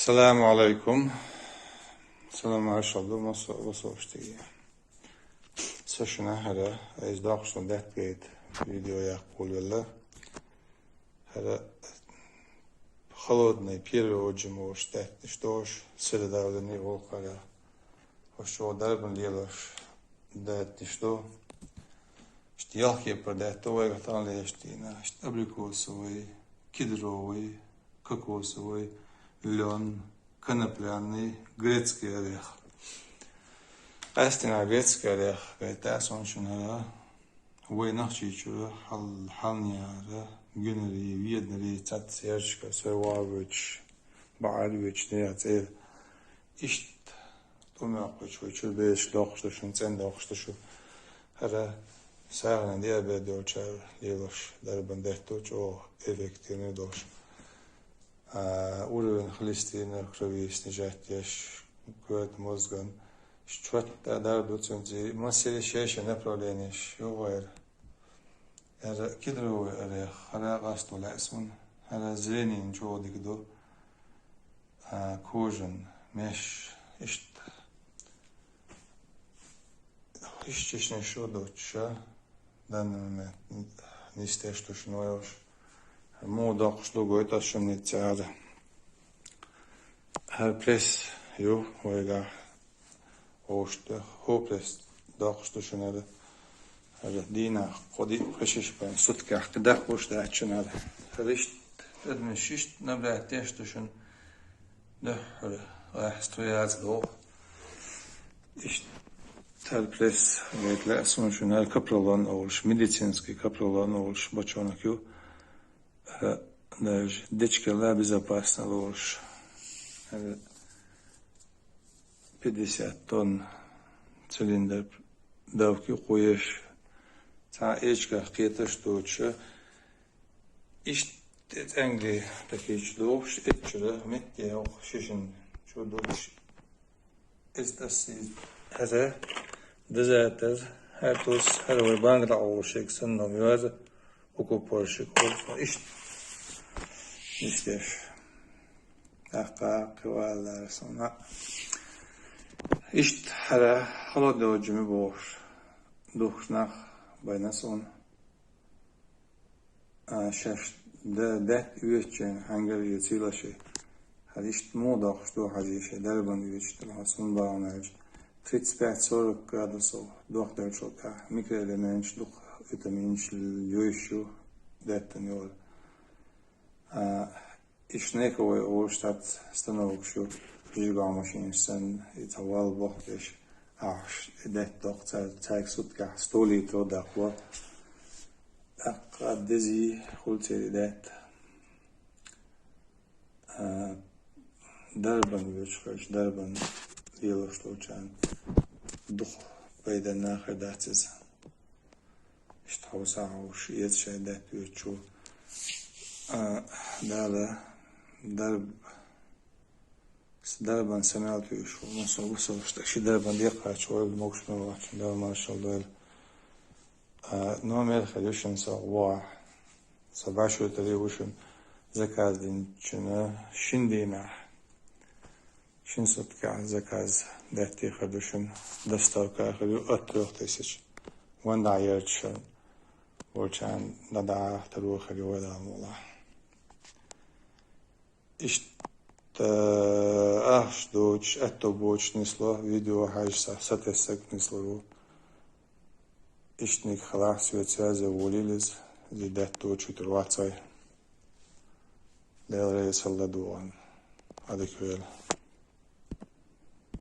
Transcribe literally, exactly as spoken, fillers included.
Салам алейкум. Салам, маршал ду, масса, масса уштиги. Са шуна хӀара, айз доккхуш даьтта гайта видео яккха гӀолвелла. ХӀара холодный первый отжим уж даьтташ дош, сыра давление волхара. Уж чо дарбан лелаш даьтташ до. Ишт ялх кепар даьтта вайга тӀалештина. Ишт абрикосовый, кедровый, кокосовый, лён, конопляный, грецкий орех. Къаьстина грецкий орех гайтас он шуна вай Нохчийчура хьал-, хьалнияра, гуьнари, веднари, цац ярчка, сой вагӀвечаш, баӀар вечаш, я цӀер. Ишт тӀумехкъуч вай чура беш доккхуш ду шун, цӀен доккхуш ду шу. ХӀара сагӀина диабет йолчара лелаш дарбан даьтта чӀогӀа эффективный долаш. А, уровень холестерина в крови снижать еш, коьрта мозган. Чотта дарба ду цунца, массери шеша направлениеш югӀера. ХӀара кедровый орех, хӀара къасто лаьа суна, хӀара зренина чӀогӀа дика ду. А, кожан меш, ишт. Ишт чешне шо доцуша, данный момент нис-, нисдеш ду шуна вай уж. Муха доккхуш ду гойтас шуна ниццара. ХӀара пресс ю вайгахь. Ош тӀе хӀо пресс доккхуш ду шуна хӀара. ХӀара дийнахь кхо-диъ, кхо-шиш бен суткех кхидӀа хӀуш дац шуна хӀара. ХӀара ишт, адамаш ишт набрать деш ду шуна. Дуьххьара, ахьа сту яц доху. Ишт хӀара пресс гайта лаьа суна шуна хӀара капролон олуш, медицинский капролон олуш бочонок ю. ХӀара даже дечкела безопасно лоруш. ХӀара пятьдесят тонн цилиндр давки кхуеш. Цхьа эчках кхеташ доцуша. Ишт тӀе цӀенгале такийча дохуш, эччара метте йоккху шишина чу духуш. Иза тасса иза. ХӀара дозатор, хӀара тус, хӀара вай банк дӀагӀолушиг санна йоьза, укупоршиг олуш, ишт. Ишт еш. ТӀаккха кхиваллара суна. Ишт хӀара холодный отжим бохуш духкуш нах байна суна. А, шаьш да-, даьтта оьцучийн хьаьнгара а цийла ши. ХӀара иштта муха доккхуш ду хьажий ши, дарбан оьцуш тӀе хьо сунбагӀна аьлча. Тридцать пять сорок градусов дохделчул тӀаьхьа микроэлементаш, дукха витаминаш йойш ю даьттан йора. А, и шнековый олуш цхьацца станокаш ю, жижигал машинаш санна, и цхьа вал бохкеш, ахьаш и даьтта доккху цаьрга, цаьрга суткехь сто литр даккхало. ТӀаккха дези хуьлу церан даьтта. А, дарбан вуьйцуш хилча, дарбан лелош долчарна дукха пайденна хир дац иза. Иштта хьовса хьовсуш эца шайн даьтта оьцучо. А, Дала дарб-, с-, дарбан са мел туьйш ву, массо а вусалш тӀе ши дарбан декхача вайга могуш мел вац, Дала маршалла дойла. А, номер хир ю шуна сан вогӀахь. Сан башхӀуьйтаре ву шуна заказ динчунна шин дийнахь. Шин суткехь заказ даьттий хир ду шуна, доставка хир ю от трёх тысяч. Ван дӀа ярча шуна волчарна дӀадахьа таро хир ю вай Дала мукъалахь. Иштта ахча доцуш, аьтто боцуш нисло, видео хьаьжча са, сатесаг нислур ву. Иштаниг халахь соьца связе волийла иза, иза даьтта доцуш вуьтур вац вай. Дела реза хила ладугӀарна. Ӏадика вела.